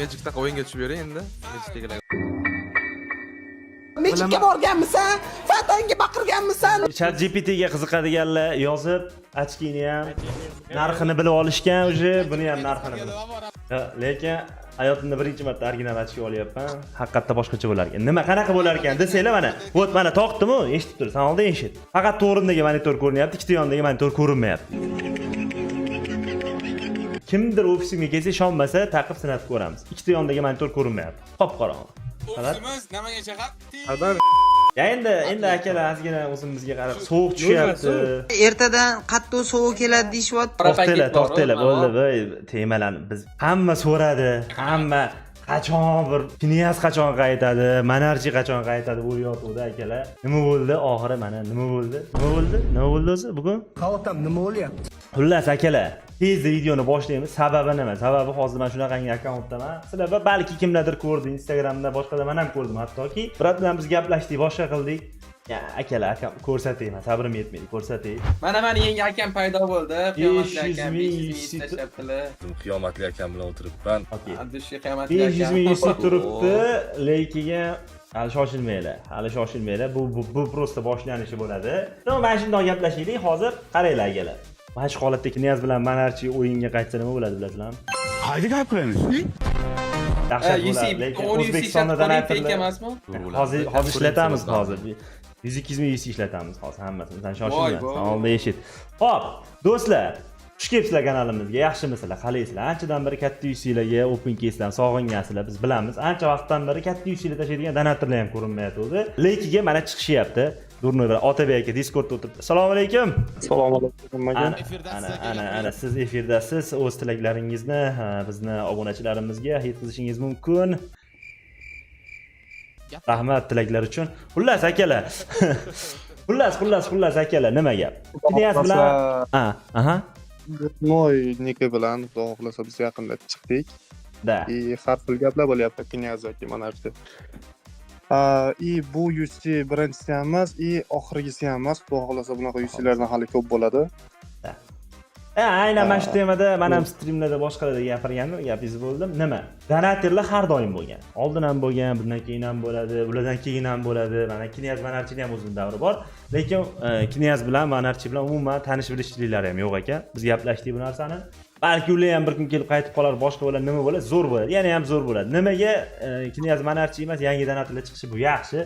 Magicda o'yinga tushib bering endi. Magicga keling. Mechitga borganmisan? Vatanga baqirganmisan? Chat GPTga qiziqadiganlar yozib, очки ni ham narxini bilib olishgan уже, buni ham narxini bilib. Ya, lekin hayotimda birinchi marta original очки olyapman. Haqiqatda boshqacha bo'lar ekan. Nima, qanaqa bo'lar ekan desanglar, mana. Вот, mana tortdim-u, eshitib tur, san oldin eshit. Faqat to'g'rimdagi monitor ko'rinyapti, ikkita yonidagi monitor ko'rinmayapti. Kimdir ofisimga kelsa, ishonmasa, taqib sinab ko'ramiz. Ikkita yonidagi monitor ko'rinmayapti. Qop-qorong'i. Faqat Ofisimiz Namangan shahar. Qadar. Ya endi akalar, ozgina o'zimizga qarab sovuq tushyapti. Ertadan qattiq sovuq keladi deyishyapti. To'xtanglar, to'xtanglar, bo'ldi, voy, temalarni biz hamma so'radi, hamma qachon bir Knyaz qachon qaytadi, Monarchi qachon qaytadi o'ylayotgandi akalar. Nima bo'ldi oxiri, mana nima bo'ldi? Nima bo'ldi? Nima bo'ldi o'zi bugun? Xavotir, nima bo'lyapti? Xullas akalar, tezda videoni boshlaymiz. Sababi nima? Sababi hozir men shunaqangi akkauntdaman. Sizlar balki kimlardir ko'rdi Instagramda, boshqada men ham ko'rdim hattoki. Брат bilan biz gaplashdik, boshqa qildik. Ya akalar, akam ko'rsatayman, sabrim yetmaydi, ko'rsatay. Mana mani yangi akam paydo bo'ldi. Qiyomatli 500 akam ming 500 ming UC tashlabdilar. Qiyomatli akam bilan o'tiribman. Okey. Abdushi qiyomatli 500 akam. ming UC turibdi, lekin hali shoshilmanglar, hali shoshilmanglar. Bu просто boshlanishi bo'ladi. Но, mana shundoq gaplashaylik hozir. Qaranglar akalar. Mana shu holatda Knyaz bilan Monarchi o'yinga qaytsa nima bo'ladi, bilasizlarmi? Qayda gap qilamiz? Dahshat UC bo'ladi, lekin 10 UC O'zbekistonda ishlatib ko'ring, fake donatorlar emasmi? Hozir ishlatamiz hozir. 100-200 ming UC ishlatamiz hozir hammasini. Sen shoshilma. Voy, voy. Sen oldin eshit. Xo'p, do'stlar, xush kelibsizlar kanalimizga. Yaxshimisizlar? Qalaysizlar? Anchadan beri katta UC'larga open case'dan sog'ingansizlar, biz bilamiz. Ancha vaqtdan beri katta UC'lar tashlaydigan donatorlar ham ko'rinmayotgandi. Lekin mana chiqishyapti. Durnoy bilan Otabek aka Discordda o'tiribdi. Assalomu alaykum. Assalomu alaykum aka. Ana, ana, ana, ana siz efirdasiz. O'z tilaklaringizni ha, bizni obunachilarimizga yetkazishingiz mumkin. Rahmat tilaklar uchun. Xullas akalar. Xullas akalar, nima gap? Knyaz bilan ha, aha. Moy niki bilan, xudo xohlasa, biz yaqinda chiqdik. Да. И har xil gaplar bo'lyapti Knyaz yoki Monarchi. И bu UC birinchisi ham emas, и oxirgisi ham emas. Xudo xohlasa, bunaqa UC'lardan hali ko'p bo'ladi. Aynan mana shu temada man ham streamlarda, boshqalarda gapirgandim, gapingizni bo'ldim. Nima? Donatorlar har doim bo'lgan. Oldin ham bo'lgan, bundan keyin ham bo'ladi, ulardan keyin ham bo'ladi. Mana Knyaz Monarchini ham o'zini davri bor. Lekin Knyaz bilan Monarchi bilan umuman tanish bilishliklari ham yo'q ekan. Biz gaplashdik bu narsani. Balki ular ham bir kun kelib qaytib qolar, boshqa bo'ladi, nima bo'ladi? Zo'r bo'ladi. Yana ham zo'r bo'ladi. Nimaga Knyaz Monarchi emas, yangi donatorlar chiqishi bu yaxshi.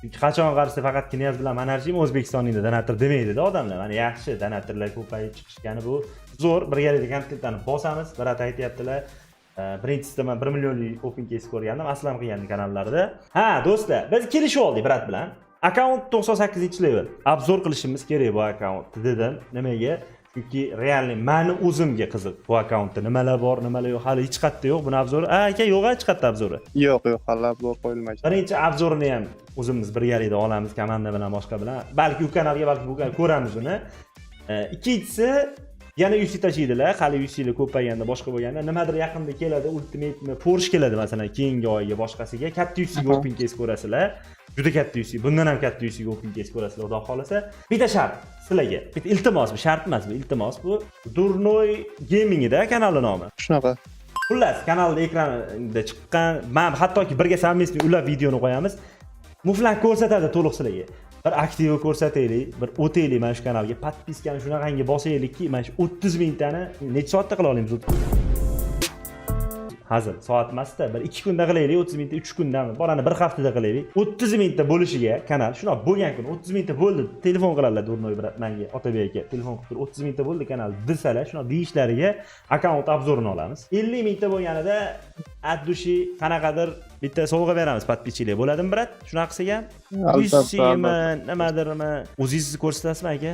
Chunki qachon qarasa faqat Knyaz bilan Monarchi O'zbekistonning donator demaydi-da odamlar. Mana yaxshi donatorlar ko'payib chiqishgani bu zo'r. Birgalikda kontentlarni bosamiz. Брат aytyaptilar. Birinchisida man 1 millionlik open case ko'rgandim, Aslam qilgan kanallarida. Ha, do'stlar, biz kelishib oldik брат bilan. Akkaunt 98-level. Обзор qilishimiz kerak bu akkauntni dedim. Nimaga? Chunki реальный mani o'zimga qiziq bu akkauntda nimalar bor, nimalar yo'q, hali hech qayerda yo'q buni обзор i. A, aka, yo'q hech qayerda обзор i. Yo'q, hali обзор qo'yilmagan. Birinchi обзор ini ham o'zimiz birgalikda olamiz komanda bilan, boshqa bilan. Balki u kanalga, balki bu kanalga ko'ramiz uni. Ikkinchisi yana UC tashiydilar. Hali UC'lar ko'payganda, boshqa bo'lganda nimadir yaqinda keladi, Ultimate'mi, Porsche keladi masalan keyingi oyga, boshqasiga. Katta UC'ga open case ko'rasizlar. Juda katta UC, bundan ham katta UC'ga open case ko'rasizlar, xudo xohlasa. Bitta shart sizlarga. Bitta iltimos, bu shart emas, bu iltimos bu. Durnoy Gamingida kanali nomi. Shunaqa. Xullas, kanalda ekranida chiqqan, man hattoki birga совместный ulab videoni qo'yamiz. Muflan ko'rsatadi to'liq sizlarga. Bir aktivi ko'rsataylik, bir o'taylik mana shu kanalga, подписка ni shunaqangi bosaylikki, mana shu 30 mingtani necha soatda qila olamiz? Hazil, soat emasda, bir 2 kunda qilaylik, 30 mingta 3 kundami? Borani bir haftada qilaylik. 30 mingta bo'lishiga kanal, shunaqa bo'lgan kun 30 mingta bo'ldi, telefon qiladilar Durnoy брат menga, Otabek aka telefon qilib turib 30 mingta bo'ldi kanal desalar, shunaqa deyishlariga akkaunt обзор ini olamiz. 50 mingta bo'lganida от души qanaqadir bitta sovg'a beramiz подписчик lar. Bo'ladimi, брат? Shunaqa qilsak ham? Albatta, 100 mi, albatta. nimadirmi? O'zingizni ko'rsatasizmi, aka?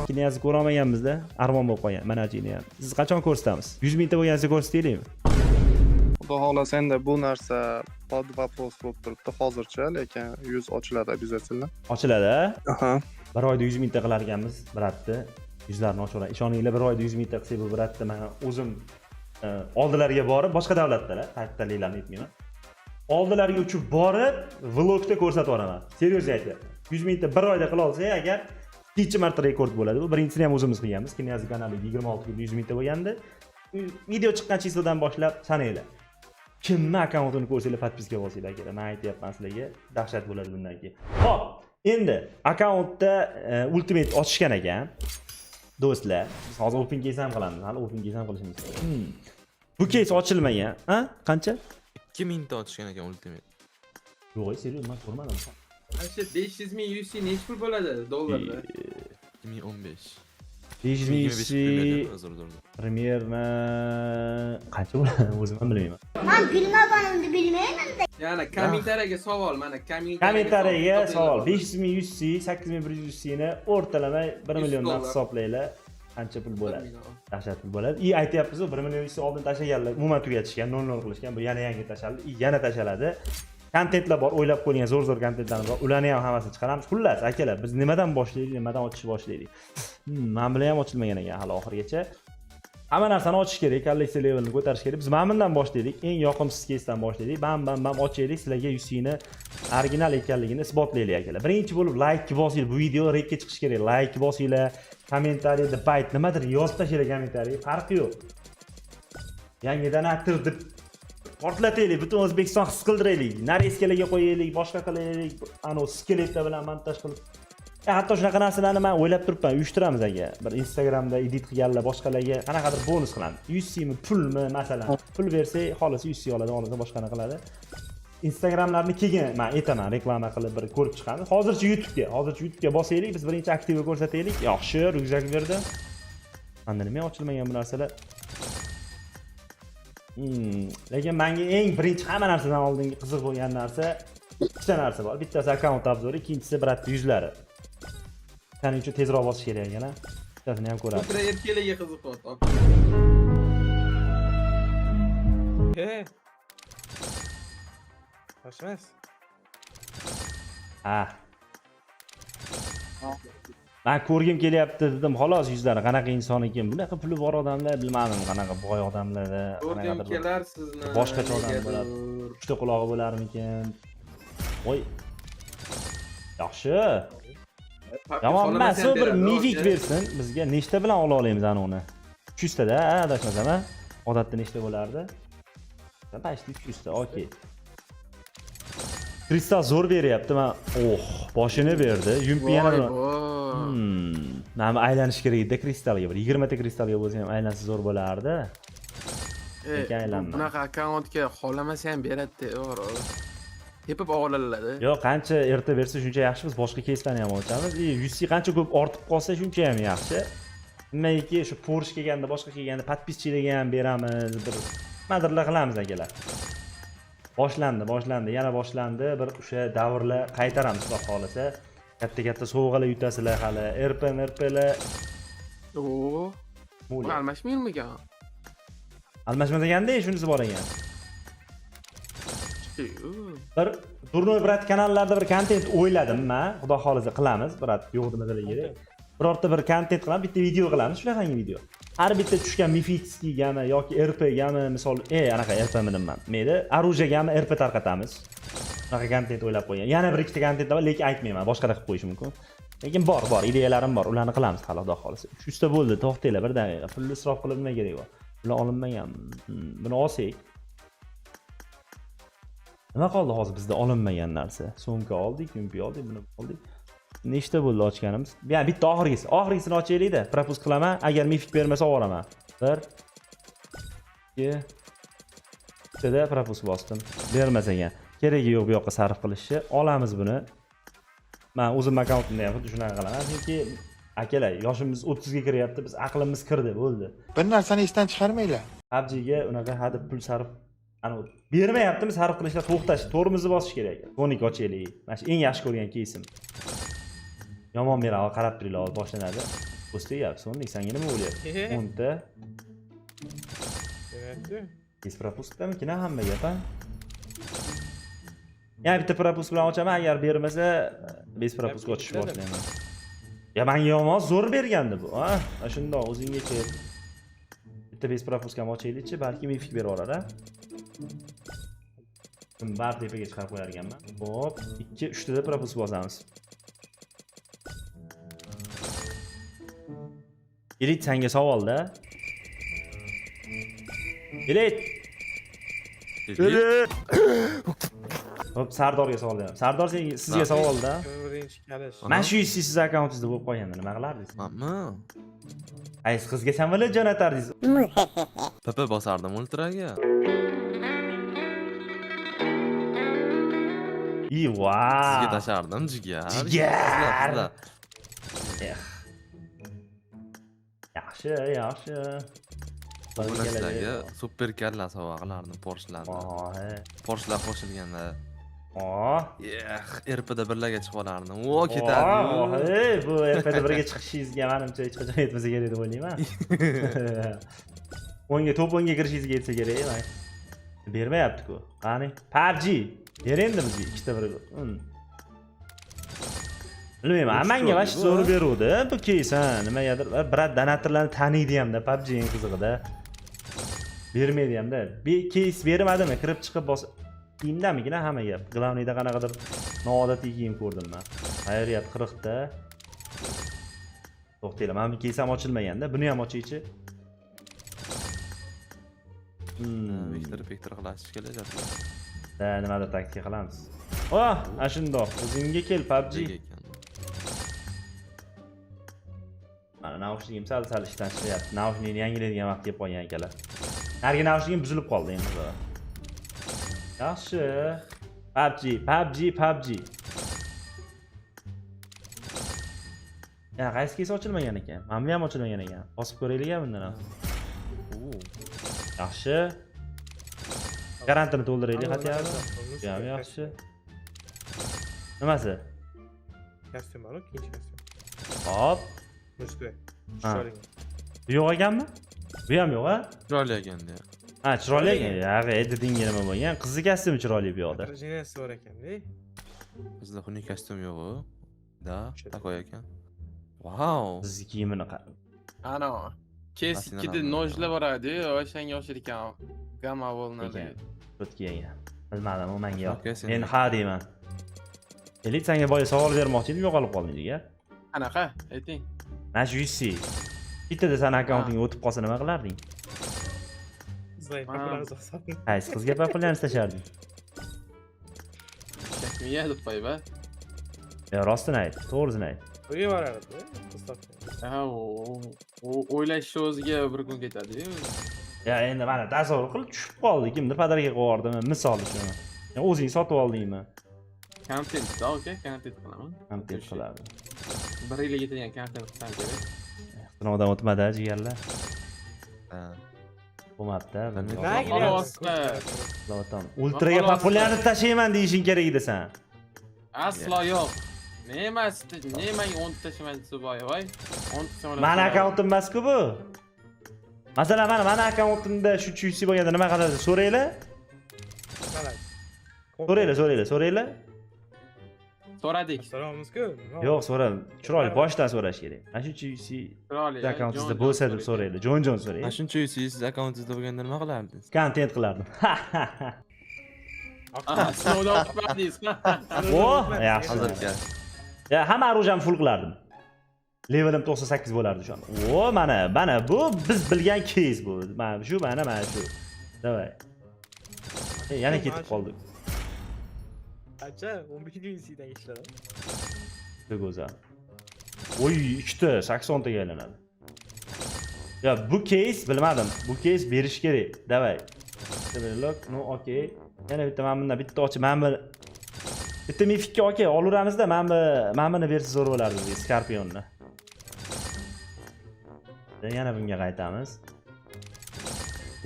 Knyazni ko'ra olmaganmizda, armon bo'lib qolgan manajini ham. Siz qachon ko'rsatamiz? 100 mingta bo'lganida ko'rsataylikmi? Xudo xohlasa, endi bu narsa под вопрос bo'lib turibdi hozircha, lekin yuz ochiladi обязательно. Ochiladi, a? Aha. Bir oyda 100 mingta qilar ekanmiz, брат ni. Yuzlarini ochaveradi. Ishoninglar, bir oyda 100 mingta qilsak bu брат ni men o'zim oldilariga borib, boshqa davlatdalar, qayerdaliklarni aytmayman. Oldilariga uchib borib, vlogda ko'rsatib yuboraman. Серьезно aytyapman. 100 mingta bir oyda qila olsak, agar ikkinchi marta rekord bo'ladi. Bu birinchisini ham o'zimiz qilganmiz. Knyazi kanali 26 kunda 100 mingta bo'lgandi. Video chiqqan число dan boshlab sananglar. Kimni akkauntini ko'rsanglar подписка bosinglar akalar. Men aytyapman sizlarga, dahshat bo'ladi bundan keyin. Xo'p, endi akkauntda ultimate ochishgan ekan. Do'stlar, biz hozir open case ham qilamiz. Hali open case ham qilishimiz kerak. Bu case ochilmagan. Ha? Qancha? 2000 ta ochishgan ekan ultimate. Yo'q, серьёз, men ko'rmadim. Mana shu 500 ming UC nechi pul bo'ladi dollarda? 2015. 500 ming 2025 UC pul bergan, uzr. Примерно qancha bo'ladi o'zim ham bilmayman. Man bilmaganimni bilmayman. Ya'ni kommentariyaga savol, mana kommentariyaga Kommentariyaga savol. Topinglar. 500 ming UC, 8100 UC ni o'rtalamay 1 100 milliondan dollar. hisoblanglar. Qancha pul bo'ladi? Million. Dahshat pul bo'ladi. И aytyapmiz-ku, 1 million UC oldin tashlaganlar umuman tugatishgan, 0-0 qilishgan. Bu yana yangi tashaldi, и yana tashaladi. Kontentlar bor, o'ylab qo'yilgan zo'r-zo'r kontentlarimiz bor. Ularni ham hammasini chiqaramiz. Xullas, akalar, biz nimadan boshlaylik, nimadan ochishni boshlaylik? Mana bular ham ochilmagan ekan hali oxirigacha. Hamma narsani ochish kerak, kolleksiya levelini ko'tarish kerak. Biz mana bundan boshlaylik, eng yoqimsiz keysdan boshlaylik. Bam bam bam ochaylik, sizlarga UCni original ekanligini isbotlaylik akalar. Birinchi bo'lib like bosinglar, bu video rekka chiqishi kerak. Like bosinglar, kommentariyada bayt nimadir yozib tashlanglar kommentariyaga, farqi yo'q. Yangidan atir deb portlataylik, butun O'zbekiston his qildiraylik. Нарезка larga qo'yaylik, boshqa qilaylik, anu skeletlar bilan montaj qilib. Hatto shunaqa narsalarni men o'ylab turibman, uyushtiramiz aka. Bir Instagramda edit qilganlar, boshqalarga qanaqadir bonus qilamiz. 100 mi, pulmi masalan. Pul bersak, xohlasa 100 oladi, xohlasa boshqani qiladi. Instagramlarni keyin men aytaman, reklama qilib bir ko'rib chiqamiz. Hozircha YouTube'ga, hozircha YouTube'ga bosaylik, biz birinchi aktivga ko'rsataylik. Yaxshi, ryukzak berdi. Menda nima ochilmagan bu narsalar? Lekin menga eng birinchi hamma narsadan oldingi qiziq bo'lgan narsa ikkita narsa bor. Bittasi akkaunt обзор i, ikkinchisi брат yuzlari. Shuning uchun tezroq bosish kerak ekan, a? Bittasini ham ko'ramiz. Ultra erkaligiga qiziqyapti. He. Yaxshi. Ha. Men ko'rgim kelyapti dedim, xolos yuzlari qanaqa inson ekan. Bunaqa puli bor odamlar bilmadim, qanaqa boy odamlar, Ko'rgim qanaqadir bir kelar sizni. boshqacha odam negadir. bo'ladi. Uchta qulog'i bo'larmikin? Voy. Yaxshi. Papka Yomon emas, xolamasa ham u bir beradi, мифик aka. bersin bizga. Nechta bilan ola olamiz ana uni? 300 tada, adashmasam, a? Odatda nechta bo'lardi? Почти 300 ta, okey. Kristal zo'r beryapti, men oh, boshini berdi. Yumpi yana Voy bir bo. Mana bu aylanish kerak edi kristalga. Bir 20 ta kristalga bo'lsa ham aylansa zo'r bo'lardi. Lekin aylanmadi. Bunaqa akkauntga xolamasa ham beradi-da, o'g'ri. Tepib oladi. Yo'q, qancha erta bersa shuncha yaxshi, biz boshqa keyslarni ham ochamiz. И UC qancha ko'p ortib qolsa shuncha ham yaxshi. Nimagaki shu Porsche kelganda, boshqa kelganda подписчик larga ham beramiz, bir nimadirlar qilamiz akalar. Boshlandi, boshlandi, yana boshlandi. Bir o'sha davrlar qaytaramiz xudo xohlasa. Katta-katta sovg'alar yutasizlar hali. RP, MRPlar. Oo. Bu almashmaymikan? Almashmas ekanda, shunisi bor ekan. Chiqdi. Bir Дурной брат kanallarda bir kontent o'yladim men. Xudo xohlasa qilamiz, брат, yo'q demasalar kerak. Birorta bir kontent qilamiz, bitta video qilamiz, shunaqangi video. Har bitta tushgan мифический gami yoki RP gami, misol, anaqa RP minimman. Mayli, оружие gami RP tarqatamiz. Shunaqa kontent o'ylab qo'ygan. Yana bir ikkita kontent bor, lekin aytmayman, boshqalar qilib qo'yishi mumkin. Lekin bor, bor, ideyalarim bor, ularni qilamiz hali xudo xohlasa. 300 ta bo'ldi, to'xtanglar bir daqiqa. Pulni isrof qilib nima kerak bor? Bular olinmagan. Buni olsak. Nima qoldi hozir bizda olinmagan narsa? Sumka oldik, yumpi oldik, buni oldik. Nechta bo'ldi ochganimiz? Ya bitta oxirgisi. Oxirgisini ochaylik-da. Пропуск qilaman. Agar мифик bermasa oboraman. 1 2 Uchtada пропуск bosdim. Bermas ekan. Keragi yo'q bu yoqqa sarf qilishni. Olamiz buni. Men o'zim akkauntimda ham xuddi shunaqa qilaman. Chunki akalar, yoshimiz 30 ga kiryapti, biz aqlimiz kirdi, bo'ldi. Bir narsani esdan chiqarmanglar. PUBG'ga unaqa hadeb pul sarf anavi bermayaptimi sarf qilishda to'xtash, tormozni bosish kerak ekan. Tonik ochaylik. Mana shu eng yaxshi ko'rgan keysim. Yomon beradi, qarab turinglar, hozir boshlanadi. O'sdi gap, Sonic senga nima bo'lyapti? 10 ta. Без пропуск damikin hamma gap, ha? Yana bitta пропуск bilan ochaman, agar bermasa без пропуск ochishni boshlayman. Ya menga yomon zo'r bergandi bu, ha? Mana shundoq o'zingga kel. Bitta без пропуск ham ochaylikchi, balki мифик berib yuborar, ha? Bar tepaga chiqarib qo'yar ekanman. Hop, 2 3 tada пропуск bosamiz. Elit sanga savolda. Elit. Hop, Sardorga savol beraman. Sardor, sizga savolda. Birinchi kalish. Mana shu UC siz akkauntingizda bo'lib qolganda nima qilardingiz? Manmi? Qaysi qizga samolyot jo'natardingiz? PP bosardim ultraga. I va. Sizga tashardim jigar. Jigar! Qizlar, Eh. Yaxshi, yaxshi. qizlar. Sizlarga super kalla sovg'a qilardim Porsche'larni. Voy. Porsche'lar qo'shilganda. Oh. Eh, RPda birlarga chiqib olardim. O, ketadi. Voy, bu RPda birga chiqishingizga menimcha hech qachon yetmasa kerak deb o'ylayman. O'nga, top o'nga kirishingizga yetsa kerak, man. Bermayapti-ku. Qani? PUBG. Ber endi bizga ikkita bir. Bilmayman, manga vash zo'r beruvdi. Bu keys ha, nimagadir брат donatorlarni taniydi hamda PUBG eng qizig'ida. Bermaydi hamda. Bir keys bermadimi? Kirib chiqib bos kiyimdamigina hamma gap. Главныйda qanaqadir noodatiy kiyim ko'rdim men. Xayriyat 40 ta. To'xtanglar, mana bu keys ham ochilmaganda, buni ham ochaychi. Vektor, vektor qilash kerak. Da, nimadir taktika qilamiz. Oh, ana shundoq. O'zingga kel PUBG. Mana naushligim sal-sal ishdan chiqyapti. Naushnikni yangilaydigan vaqt kelib qolgan akalar. Narigi naushligim buzilib qoldi endi. Yaxshi. PUBG, PUBG, PUBG. Ya, qaysi keys ochilmagan ekan? Mana bu ham ochilmagan ekan. Bosib ko'raylik bundan ham. Yaxshi. Garantini to'ldiraylik хотя бы. Bu ham yaxshi. Nimasi? Kostyum bor, ikkinchi kostyum. Hop. Мужской. Ha. Chiroyli. Bu yo'q ekanmi? Bu ham yo'q, a? Chiroyli ekanda. Ha, chiroyli ekan. Yog'i, dedinga nima bo'lgan? Qizni kostyumi chiroyli bu yoqda. Отражение si bor ekanda. Bizda xunuk kostyum yo'q-u. Da, такой ekan. Wow. Qizni kiyimini Ana. Kes Masina ikkida ham nojlar boradi-yu, o'shanga o'xshar ekan. Gamma volnaligi. O'tga ekan. Bilmadim, u menga yo'q. Okey, sen- Men ha deyman. Elit, senga boya savol bermoqchi edim, yo'qolib qolding jigar. Qanaqa? Ayting. Mana shu UC. Bittada sani akkauntingga o'tib qolsa nima qilarding? Zay, populyarni. Qaysi qizga populyarni tashlarding? Miya deb qo'yib, a? Yo, rostini ayt, to'g'risini ayt. Uyga borardi, qiz topgan. Ha, u o'ylashni o'ziga bir kun ketadi-yu. Ya endi mana tasavvur qil, tushib qoldi, kimdir подарка qilib yubordimi, misol uchun. Ya o'zing sotib oldingmi? Kontent, da, okey, kontent qilaman. Kontent qiladi. Bir yilga yetadigan kontent qilsam kerak. Sinovdan o'tmadi jigarlar. Ha. Bo'lmabdi. Xulosda. Ultraga populyarni tashlayman deyishing kerak edi sen. Aslo yo'q. Nima, nimaga 10 tashlayman desa boy, voy. 10 ta Mani akkauntim emas-ku bu. Masalan, mana akkauntimda shu UC bo'lganda nima qiladi so'ranglar. So'ranglar, so'ranglar, so'ranglar. So'radik. So'ramizku. Yo'q, so'ra. Chiroyli boshdan so'rash kerak. Mana shuncha UC Chiroyli. akkauntingizda bo'lsa deb so'ranglar. Jo'n-jo'n so'rang. Mana shuncha UC siz akkauntingizda bo'lganda nima qilardingiz? Kontent qilardim. Sinovdan o'tmadingiz. Oh, yaxshi. Hozirga. Ya, hamma оружием full qilardim. Levelim 98 bo'lardi o'shanda. O, mana bu biz bilgan case bu. Mana shu, mana shu. Давай. Yana ketib qoldik. Qancha? 15 ming UC'dan ishladi. Juda go'zal. Oy, ikkita 80 taga aylanadi. Ya bu case bilmadim. Bu case berish kerak. Давай. No, okey. Yana bitta mana bundan bitta ochib, mana bu bitta мифик ka okey, olaveramizda, mana buni bersa zo'r bo'lardi bizga, Scorpionni. Yana bunga qaytamiz.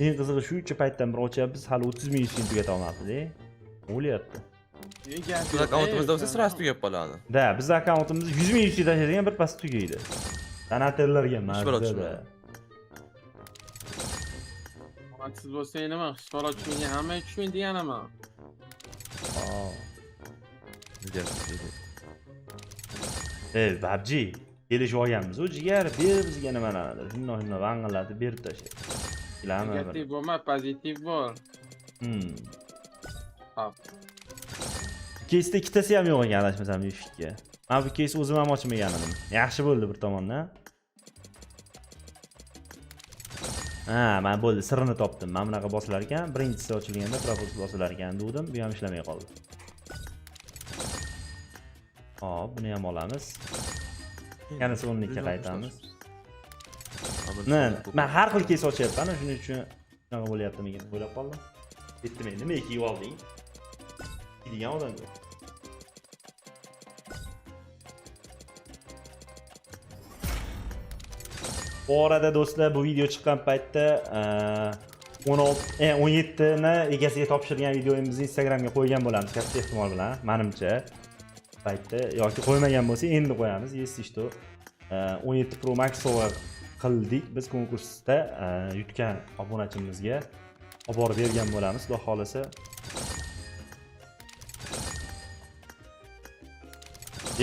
Eng qizig'i shuncha paytdan bir ochyapmiz, hali 30 ming UC'ni tugata olmabdi-da. O'lyapti. Biz akkauntimizda bo'lsa сразу tugab qoladi. Da, biz akkauntimiz 100 ming UC tashlaydigan bir pas tugaydi. Donatorlarga balo mazza. tushmadi. Siz bo'lsa nima, hech balo tushmaydi, hamma tushmaydi deganimi? Oh. Deyapti. Ey, PUBG, kelishib olganmiz u jigar, ber bizga nimalarnidir. Shundoq shundoq vang'illatib berib tashlaydi. Kelami? Negativ bo'lma, pozitiv bo'l. Hop. Keysda ikkitasi ham yo'q ekan, adashmasam, мифик ka. Men bu keys o'zim ham ochmagan edim. Yaxshi bo'ldi bir tomondan. Ha, men bo'ldi, sirrini topdim. Mana bunaqa bosilar ekan, birinchisi ochilganda пропуск bosilar ekan dedim, bu ham ishlamay qoldi. Hop, buni ham olamiz. Yana o'nlikka qaytamiz. Men har xil кейс ochyapman, shuning uchun shunaqa bo'lyaptimikin deb o'ylab qoldim. Bitdi, nima kiyib olding? Degan odam yo'q. Bu orada do'stlar, bu video chiqqan paytda 16, 17 ni egasiga topshirgan videomizni Instagramga qo'ygan bo'lamiz, katta ehtimol bilan, menimcha. Paytda yoki qo'ymagan bo'lsa endi qo'yamiz. Если что, 17 Pro Max sovg'a qildik biz konkursda yutgan obunachimizga olib borib bergan bo'lamiz, xudo xolasa.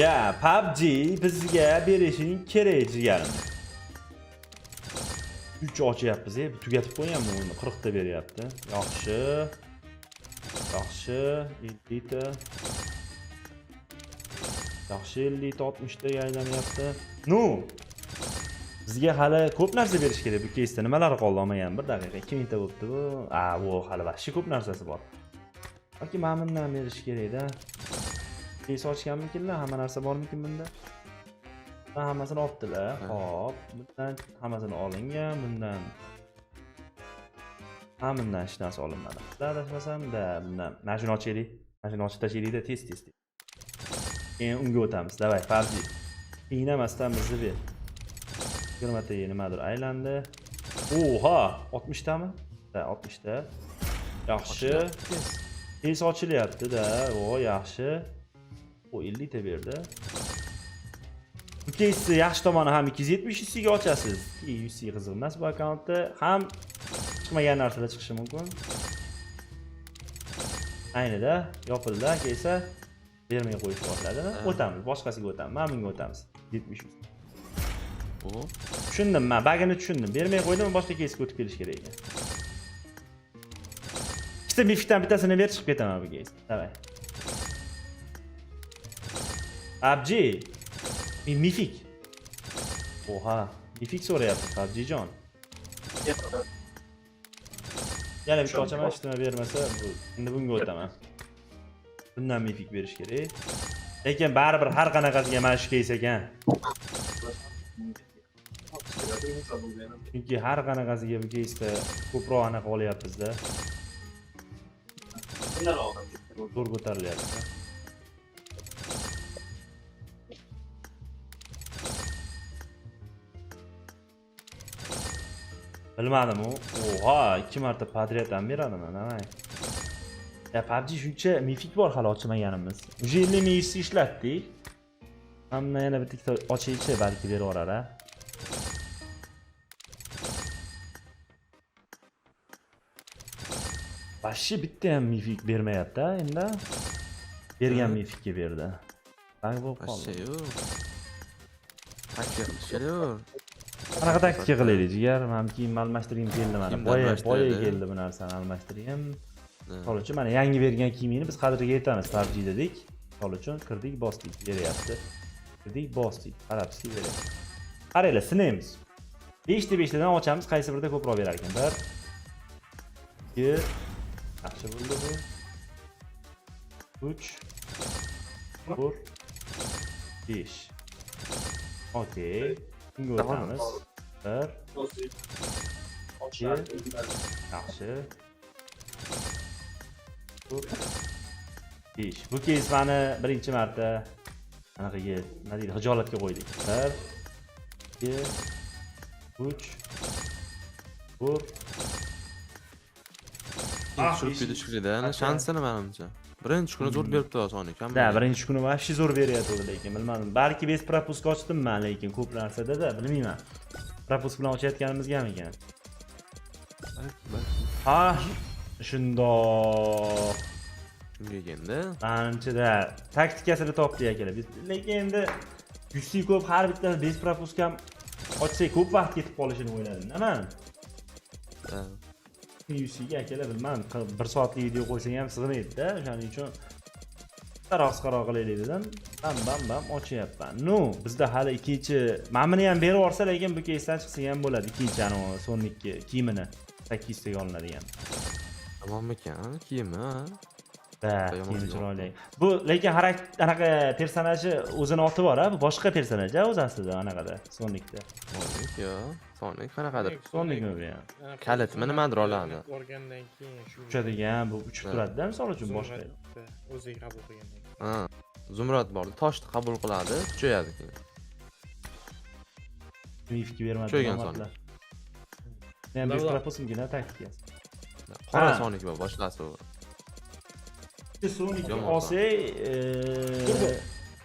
Ya, PUBG bizga berishing kerak jigarim. 3 ochyapmiz, tugatib qo'yganman uni, 40 ta beryapti. Yaxshi. Yaxshi, 50 ta. Yaxshi, 50 ta 60 taga aylanyapti. Nu, bizga hali ko'p narsa berish kerak bu keysda. Nimalar qoldi olmagan? Bir daqiqa, 2000 ta bo'pti bu. A, bu hali vahshiy ko'p narsasi bor. Yoki mana bundan berish kerak-da. Keys ochganmikinlar? Hamma narsa bormikin bunda? Hammasini olibdilar. Xo'p, bundan hammasini olingan, bundan ha, bundan hech narsa olinmadi. Adashmasam-da, bundan mana shuni ochaylik. Mana shuni ochib tashlaylik-da, tez-tez. Keyin unga o'tamiz. Davay, PUBG. Qiynamasdan bizni ber. 20 taga nimadir aylandi. Oha, 60 tami? Da, 60 ta. Yaxshi. Tez ochilyapti-da. O, yaxshi. O 50 ta berdi. Bu keysni yaxshi tomoni ham 270 UC ga ochasiz. UC qiziq emas bu akkauntda. Ham chiqmagan narsalar chiqishi mumkin. Aynida yopildi keysa bermay qo'yish boshladi. O'tamiz, boshqasiga o'tamiz. Mana bunga o'tamiz. 70 UC. Tushundim men, bagini tushundim. Bermay qo'ydim, boshqa keysga o'tib kelish kerak ekan. Ikkita mifikdan bittasini ber, chiqib ketaman bu keys. Davay. PUBG. Mifik. Oha, mifik so'rayapti PUBGjon. Yana bitta ochaman, hech nima bermasa, bu endi bunga o'taman. Bundan mifik berish kerak. Lekin baribir har qanaqasiga mana shu keys ekan. Chunki har qanaqasiga bu keysda ko'proq anaqa olyapmiz-da. Zo'r ko'tarilyapti. Bilmadim u. Oha, 2 marta подряд ham beradimi? Nima? Ya PUBG shuncha mifik bor hali ochmaganimiz. Уже 50 ming UC ishlatdik. Mana yana bitta ikkita ochaychi, balki berib yuborar a. Vashi bitta ham mifik bermayapti endi. Bergan mifikka berdi. Bang bo'lib qoldi. Yo'q. Taktika qilish kerak. Qanaqa taktika qilaylik jigar? Men kiyim almashtirgim keldi mana. Boya keldi bu narsani almashtirgim. Misol uchun mana yangi bergan kiyimingni biz qadriga yetamiz PUBG dedik. Misol uchun kirdik, bosdik, beryapti. Kirdik, bosdik, qarabsizki beryapti. Qaranglar, sinaymiz. 5 ta 5 tadan ochamiz, qaysi birida ko'proq berar ekan? 1 2 yaxshi bo'ldi bu. 3 4 5. Okey. Bunga o'tamiz. 1 2 yaxshi. 4 5. Bu keys meni birinchi marta anaqaga, nima deydi, hijolatga qo'ydik. 1 2 3 4. Tushirib ketish kerak-da, shansini menimcha. Birinchi kuni zo'r beribdi Sonic ham. Da, birinchi kuni vahshiy zo'r beryapti lekin bilmadim. Balki bez propusк ochdim men, lekin ko'p narsada-da bilmayman. Propusк bilan ochayotganimizgami ekan? Ha, shundoq. Shunga endi. Manimcha-da taktikasini topdi akalar. Biz lekin endi UC ko'p, har bittasi bez propusк ham ochsak ko'p vaqt ketib qolishini o'yladim-da men. UC ga akalar bilmadim, 1 soatlik video qo'ysang ham sig'maydi-da, o'shaning uchun Qisqaroq qilaylik dedim. Bam bam bam ochyapman. Nu, bizda hali ikkinchi, mana buni ham berib yuborsa, lekin bu keysdan chiqsa ham bo'ladi. Ikkinchi anavi Sonicni kiyimini 800 taga olinadigan. Tamommikan kiyimi? Ha? Da, Yomon kiyimi yo'q. chiroyli. Bu lekin anaqa personaji o'zini oti bor, ha, bu boshqa personaj, ha, o'zi aslida anaqada, Sonicda. Sonic yo. Sonic qanaqadir. Sonicmi bu ham? Kalitmi nimadir oladi. O'rgandan keyin shu Uchadigan, bu uchib Ha. turadi-da, misol uchun boshqa. Zumradni o'ziga qabul qilgandan keyin. Ha. Zumrad bor. Toshni qabul qiladi, kuchayadi keyin. Mifga bermadi. Kuchaygan nomardlar. Men Davlat. bir propusmgina taktikasi. Qora Ha. Sonic bor, boshqasi u. Sonicni Yomon olsak,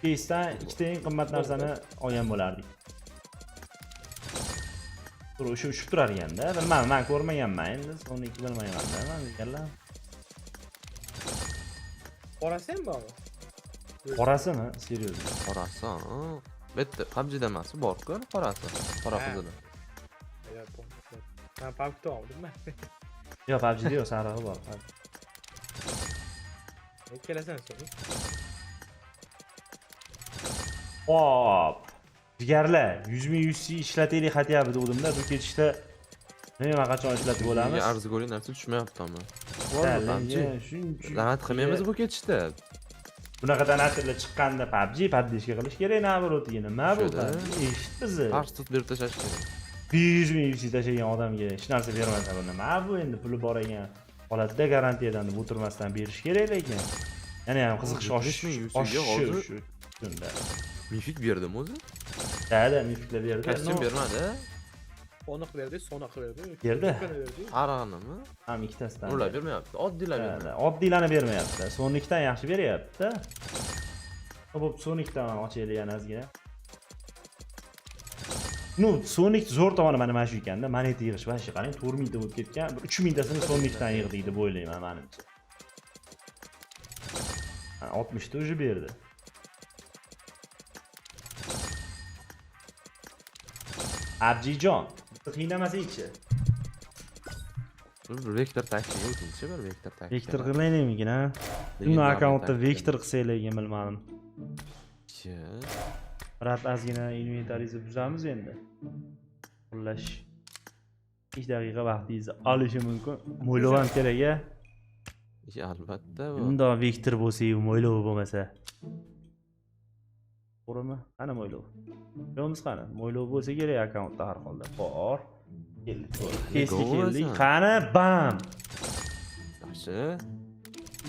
keysdan ikkita eng qimmat narsani olgan bo'lardik. Tur o'sha uchib turar ekanda. Bilmadim, men ko'rmaganman endi, Sonicni bilmayman-da, men deganlar. Qorasi ham bormi? Qorasimi? Serioz. Qorasi, ha. Bu yerda PUBG'da emas, bor-ku, qorasi. Qora Ha. qizili. Yo'q, bu. Men PUBG'da oldim-man. Yo'q, PUBG'da yo'q, sarig'i bor. Kelasan Sonic. Hop. Jigarlar, 100 ming UC ishlataylik хотя бы degandimda, bu ketishda nima qachon ishlatib bo'lamiz? Menga arzigulik narsa tushmayapti ammo. Ha, Bormi PUBG? lekin shuncha Donat qilmaymiz bu ketishda. Bunaqa donatorlar chiqqanda PUBG поддержка qilish kerak, наоборот, nima bu? Shuda. PUBG eshit bizni. Qars tut berib tashlash kerak. 500 ming UC tashlagan odamga hech narsa bermasa bu nima bu endi puli bor ekan holatda garantiyadan deb o'tirmasdan berish kerak lekin. Yana ham qiziqish 70 ming UC ga oshishi hozir shu shunda. Mifik berdimi o'zi? Da, mifiklar berdi. Kostyum No, bermadi. Poniq berdi, sonoq berdi. Berdi. Ko'kini berdi. Sarig'inimi? Ham ikkitasidan. Ular bermayapti. Oddiylar Da, bermayapti. da, oddiylarni bermayapti. Sonicdan yaxshi beryapti. Xo'p, Sonicdan ochaylik yana ozgina. Nu, Sonic zo'r tomoni mana shu ekanda, moneta yig'ish va shu qarang, 4000 ta bo'lib ketgan. Bir 3000 tasini Sonicdan yig'dik deb o'ylayman menimcha. Ha, 60 ta уже berdi. Abjijon, bizni qiynamasangchi. Bir vektor taktiga o'tingchi, bir vektor taktika. Vektor qilaylikmikin, ha? Lekin Uni akkauntda taktika. vektor qilsak lekin bilmadim. Chi? Brat ozgina inventaringizni buzamiz endi. Xullas 5 daqiqa vaqtingizni olishi mumkin. Mo'ylov ham kerak-a. Ish, albatta bu. Bundoq vektor bo'lsa-yu, mo'ylov bo'lmasa. To'g'rimi? Qani mo'ylov? Mo'ylovimiz qani? Mo'ylov bo'lsa kerak akkauntda har holda. Bor. Keldik. Kesga keldik. Qani bam. Yaxshi.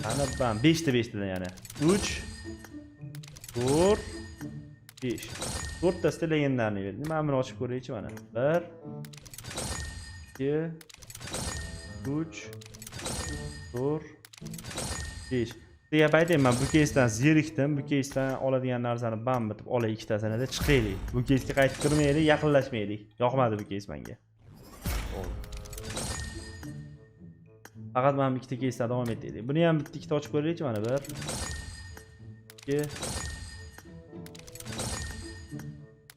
Qani bam. 5 ta 5 tadan yana. 3 4 5. 4 tasida legendarni berdi. Mana buni ochib ko'raychi mana. 1 2 3 4 5. Gap aytayman, bu keysdan zerikdim, bu keysdan oladigan narsani bam bitib olay ikkitasini da chiqaylik. Bu keysga qaytib kirmaylik, yaqinlashmaylik. Yoqmadi bu keys menga. Faqat mana bu ikkita keysdan davom etaylik. Buni ham bitta ikkita ochib ko'raylikchi mana 1 2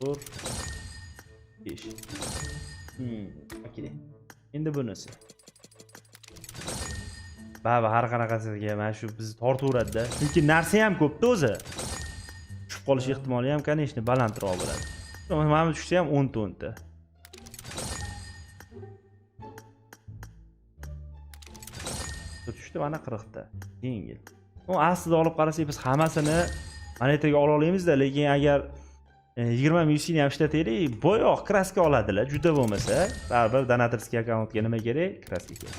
4 5. Okey. Endi bunisi. Baba har qanaqasiga mana shu bizni tortaveradi-da. Chunki narsa ham ko'p-da o'zi. Tushib qolish ehtimoli ham, конечно, balandroq bo'ladi. Mana bu tushsa ham 10 ta 10 ta. Tushdi mana 40 ta. Yengil. U aslida olib qarasak biz hammasini monetaga ola olamizda, lekin agar 20 ming UC ni ham ishlataylik, boyoq kraska oladilar, juda bo'lmasa, baribir donatorskiy akkauntga nima kerak? Kraska kerak.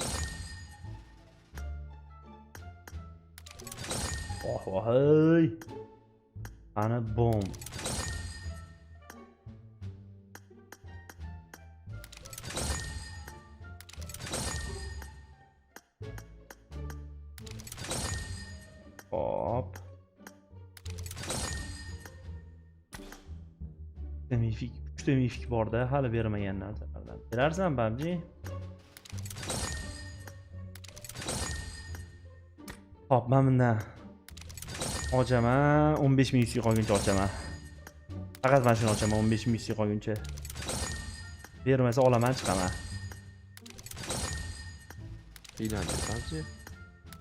Oh, voy. Ana bom. Hop. Mifik, 3 ta mifik borda, hali bermagan narsalardan. Berarsan PUBG? Hop, men bundan ochaman, 15 ming UC qolguncha ochaman. Faqat mana shuni ochaman, 15 ming UC qolguncha. Bermasa olaman, chiqaman. Hiylandi PUBG.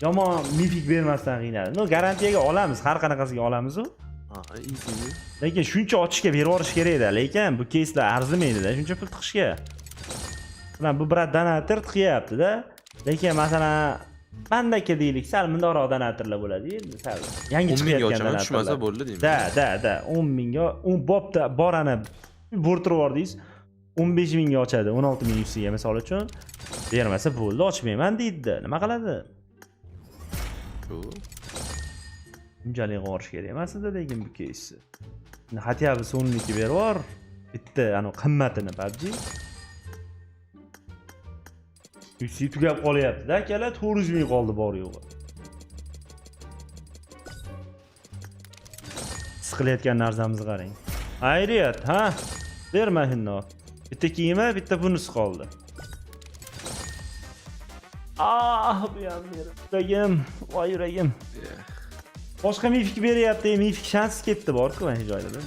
Yomon мифик bermasdan qiynadi. Но, garantiyaga olamiz, har qanaqasiga olamiz u. Ha, easy. Lekin shuncha ochishga berib yuborish kerak-da, lekin bu keyslar arzimaydi-da shuncha pul tiqishga. Masalan, bu брат donator tiqyapti-da. Lekin masalan, mandaka deylik, sal mundoqroq donatorlar bo'ladi endi, sal yangi 10 mingga chiqayotgan ochaman, tushmasa donatorlar. Bo'ldi deyman. Да, 10 mingga, 10 bobda bor ana bo'rtirib yubordingiz. 15 mingga ochadi, 16 ming UCga misol uchun. Bermasa bo'ldi, ochmayman deydi. Nima qiladi? Shu. Bunchalik qilib kerak emas edi lekin bu keysni. Endi хотя бы so'mniki berib yubor. Bitta anu qimmatini PUBG. UC tugab qolyapti-da, akalar, 400 ming qoldi bor yo'g'i. Siqilayotgan narsamizni qarang. Xayriyat, ha? Berma hinno. Bitta kiyimi, bitta bunisi qoldi. Ah, bu ham berib. Yuragim, voy yuragim. Boshqa мифик beryapti, мифик shans ketdi bor-ku mana shu joyda.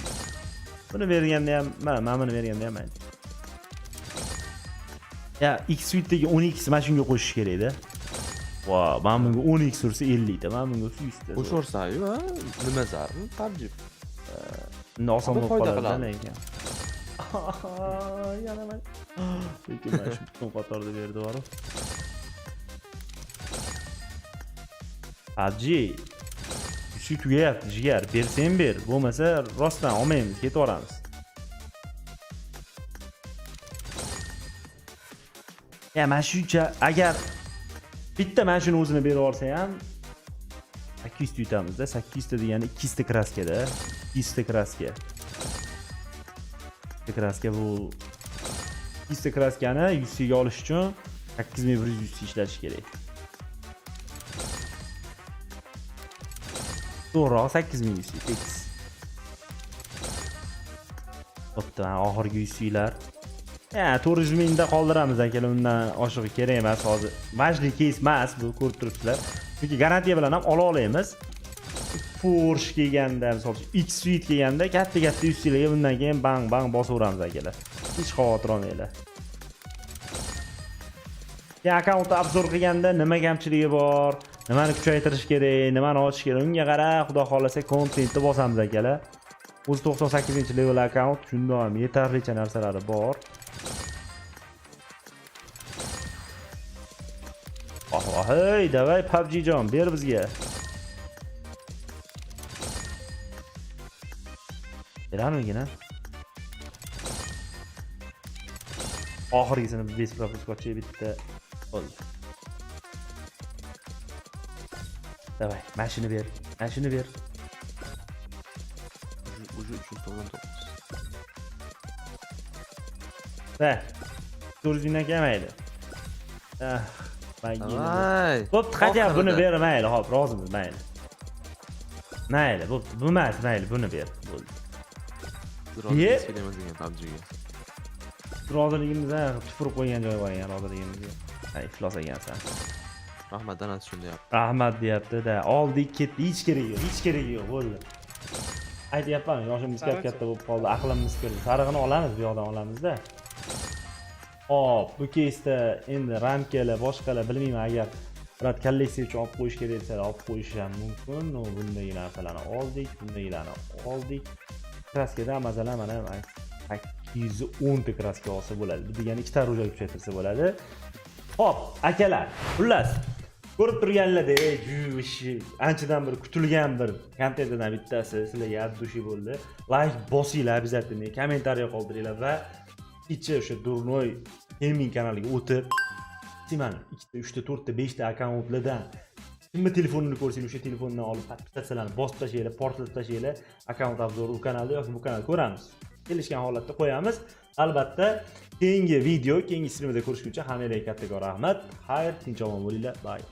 Buni berganda ham, mana buni berganda ham mayli. Ya, X suite'dagi 10x mana shunga qo'shish kerak-da. Va, mana bunga 10x ursa 50 ta, mana bunga ursa 100 ta. Qo'shaversa-yu, ha? Nima zarur? PUBG. Unda oson Qanday bo'lib foyda qoladi qiladi? lekin. Yana mana. Lekin mana shu butun qatorda berdi borib. PUBG kuchi tugayapti, jigar. Bersang ber, bo'lmasa rostdan olmaymiz, ketaveramiz. Ya mana shuncha agar bitta mana shuni o'zini berib olsa ham 800 ta yutamizda, 800 ta degani 200 ta kraskada, 200 ta kraska. 200 ta kraska bu 200 ta kraskani 100 ga olish uchun 8100 UC ishlatish kerak. To'g'riroq 8000 UC tekis. Bo'pti, mana oxirgi UClar. Ya, 400 mingda qoldiramiz akalar, undan oshig'i kerak emas hozir. Важный кейс emas bu, ko'rib turibsizlar. Chunki garantiya bilan ham ola olamiz. Porsche kelganda, misol uchun X Suite kelganda katta-katta UClarga bundan keyin bang bang bosaveramiz akalar. Hech xavotir olmanglar. Ya akkauntni обзор qilganda nima kamchiligi bor, nimani kuchaytirish kerak, nimani ochish kerak, unga qarab xudo xolasa kontentni bosamiz akalar. O'zi 98-level akkaunt, shunda ham yetarlicha narsalari bor. Oh, oh, hey, давай PUBG jon, ber bizga. Berarmikin, ha? Oxirgisini без пропуска bitta bo'ldi. Давай, mana shuni ber, mana shuni ber. Уже 399. Va. 400 mingdan kelmaydi. Ah, Давай. Bo'pti, хотя buni Oxirida. ber, mayli, hop, rozimiz, mayli. Mayli, bo'pti, bu emas, mayli, buni ber. Bo'ldi. Rozilik kerak emas ekan PUBGga. Roziligimiz ha, tupurib qo'ygan joyi bor ekan roziligimizga. Ha, iflos ekansan. Rahmat, danasi shunda deyapti. Rahmat deyapti-da. Oldik, ketdi, hech keragi yo'q, hech keragi yo'q, bo'ldi. Aytyapman, yoshimiz katta bo'lib qoldi, aqlimiz kirdi. Sarig'ini olamiz, bu yoqdan olamizda. Hop, bu keysda endi ramkalar, boshqalar bilmayman, agar брат kolleksiya uchun olib qo'yish kerak desa, olib qo'yish ham mumkin. Но, bundagi narsalarni oldik, bundagilarni oldik. Kraskada masalan mana 810 ta kraska olsa bo'ladi. Bu degani ikkita rujak kuchaytirsa bo'ladi. Hop, akalar, xullas, ko'rib turganlardek, anchadan bir kutilgan bir kontentdan bittasi sizlarga от души bo'ldi. Like bosinglar обязательно, kommentariy qoldiringlar va kecha o'sha Durnoy Gaming kanaliga o'tib, mana 2ta, 3ta, 4ta, 5 ta akkauntlardan kimni telefonini ko'rsanglar o'sha telefondan olib podpisatsiyalarni bosib tashlanglar, portlatib tashlanglar. Akkaunt обзор u kanalda yoki bu kanalda ko'ramiz. Kelishgan holatda qo'yamiz. Albatta, keyingi video, keyingi streamda ko'rishguncha hammanglarga kattakon rahmat. Xayr, tinch omon bo'linglar. Bye.